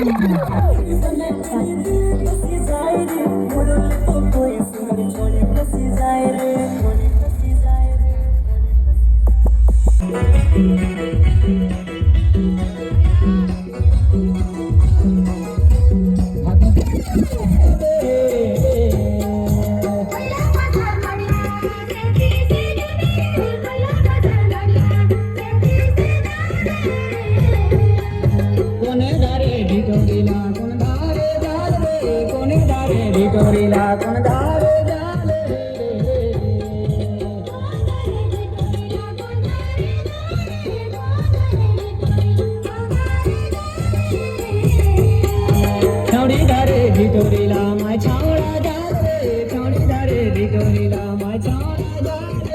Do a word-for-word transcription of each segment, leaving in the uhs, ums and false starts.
कोने धारे ढिटोरी ला, कोन धारे जाल रे, कोने धारे ढिटोरी ला, कोन धारे जाल रे। छौड़ी धारे ढिटोरी ला, मैं छौड़ा जाल रे, छौड़ी धारे ढिटोरी ला, मैं छौड़ा जाल रे।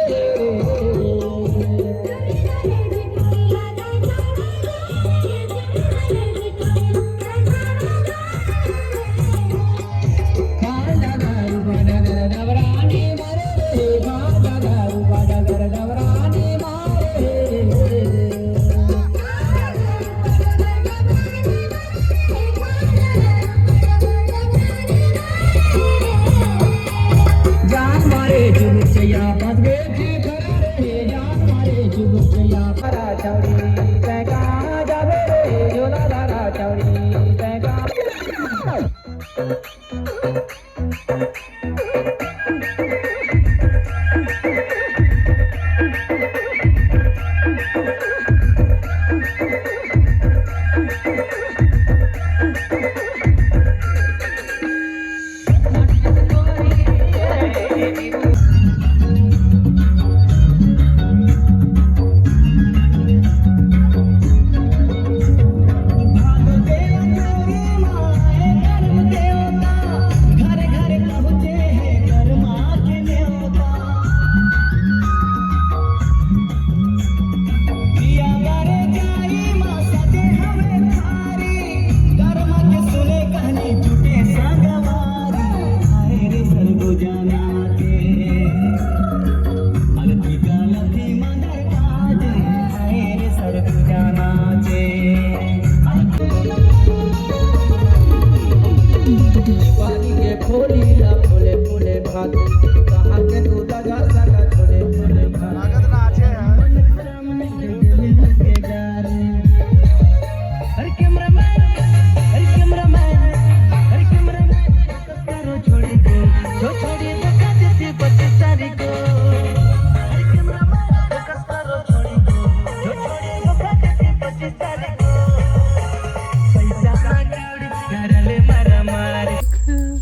जान मारे चुबुक चैया, फंस गए थे खड़ा रे। जान मारे चुबुक चैया, खड़ा छौड़ी, तै कहाँ जाबे रे? झोला धरा छौड़ी, तै कहाँ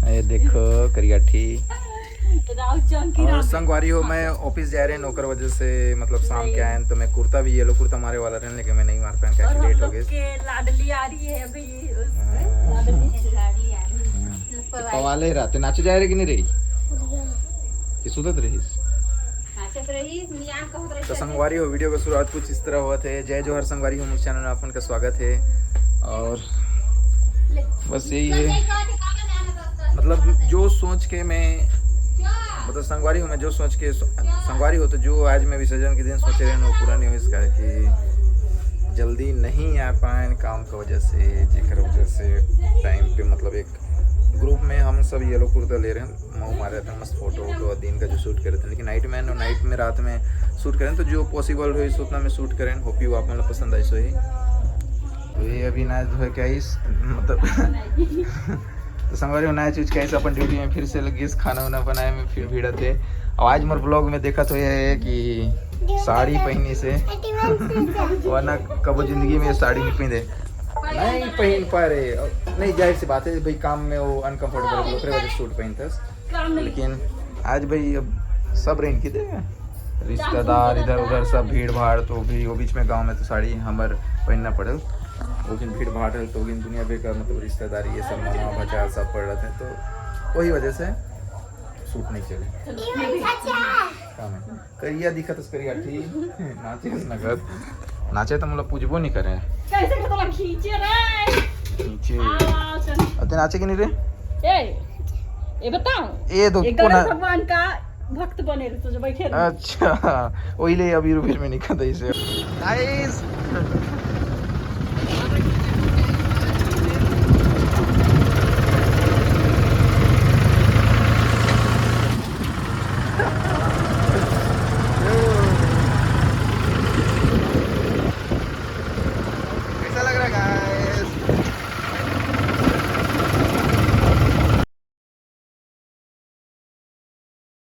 ये देखो करियाठी। राउत चौकी और राम। संगवारी हो, मैं ऑफिस जा रहे हैं, ओकर वजह से, मतलब, शाम के आए हैं, तो मैं कुर्ता भी, येलो कुर्ता मारे वाला रहे, लेकिन मैं नहीं मार पाया, और क्योंकि हम लेट हो लोग गए। के लाडली आ रही है अभी, उस, हाँ। लाडली। तो पवाले रात नाचे जा रहे कि नहीं रही? कि सुतत रहीस? नाचत रहीस, मियाँ कहत रहीस। तो संगवारी हो, वीडियो का शुरुआत कुछ इस तरह हुआ थे। जय जोहार संगवारी हो, मोर चैनल में आप मन का स्वागत है। और बस यही है, मतलब, जो सोच के मैं, मतलब, संगवारी हो, मैं जो सोच के, संगवारी हो, तो जो आज मैं विसर्जन के दिन सोचे रहे हूँ, वो पूरा नहीं हो इसका कि जल्दी नहीं आ पाए काम की वजह से, जेकर वजह से टाइम पे, मतलब, एक ग्रुप में हम सब येलो कुर्ता ले रहे हैं, मऊ मारे थे मस्त फोटो वोटो और दिन का जो शूट करे थे, लेकिन नाइट में, नाइट में, रात में शूट करें तो जो पॉसिबल हो उतना में शूट करें। होप यू आप मतलब पसंद आई सो ही। तो ये अभी नाच धोए के आइस, मतलब तो संगवारी हो, नाच उच के आइस अपन ड्यूटी में, फिर से लगिस खाना वाना बनाए में, फिर भिड़त है। और आज मोर ब्लॉग में देखत हो ये है कि साड़ी पहनी से, वरना कबो जिंदगी में साड़ी नहीं पहने, नहीं पहन पा रहे। नहीं, जाहिर सी बात है भाई, काम में वो अनकंफर्टेबल हो, ओकरे वजह से सूट पहनतस। काम नहीं। लेकिन आज भाई अब सब रेंट की दे, रिश्तेदार इधर उधर सब भीड़ भाड़, तो भी वो बीच में गांव में तो साड़ी हमर पहनना पड़ल। वो दिन भीड़ भाड़ रहल, तो वो दिन दुनिया भर का, मतलब, रिश्तेदारी, ये सब मामा भचा सब पड़ रहे थे, तो वही वजह से सूट नहीं चले। काम है। करिया दिखत हस करिया, ठीक। नाचे हस नगद। नाचे तो मतलब पूछबो नहीं करे। कैसे के तोला खींचे रे? खींचे। आओ, आओ, चल। अते नाचे कि नहीं रे? ए, ए बताओ। ए तो ए कोना गणेश भगवान का भक्त बने रहे, तो जो बैठे रहे। अच्छा, वही ले अभी रुपेश में निकल इसे। गाइस,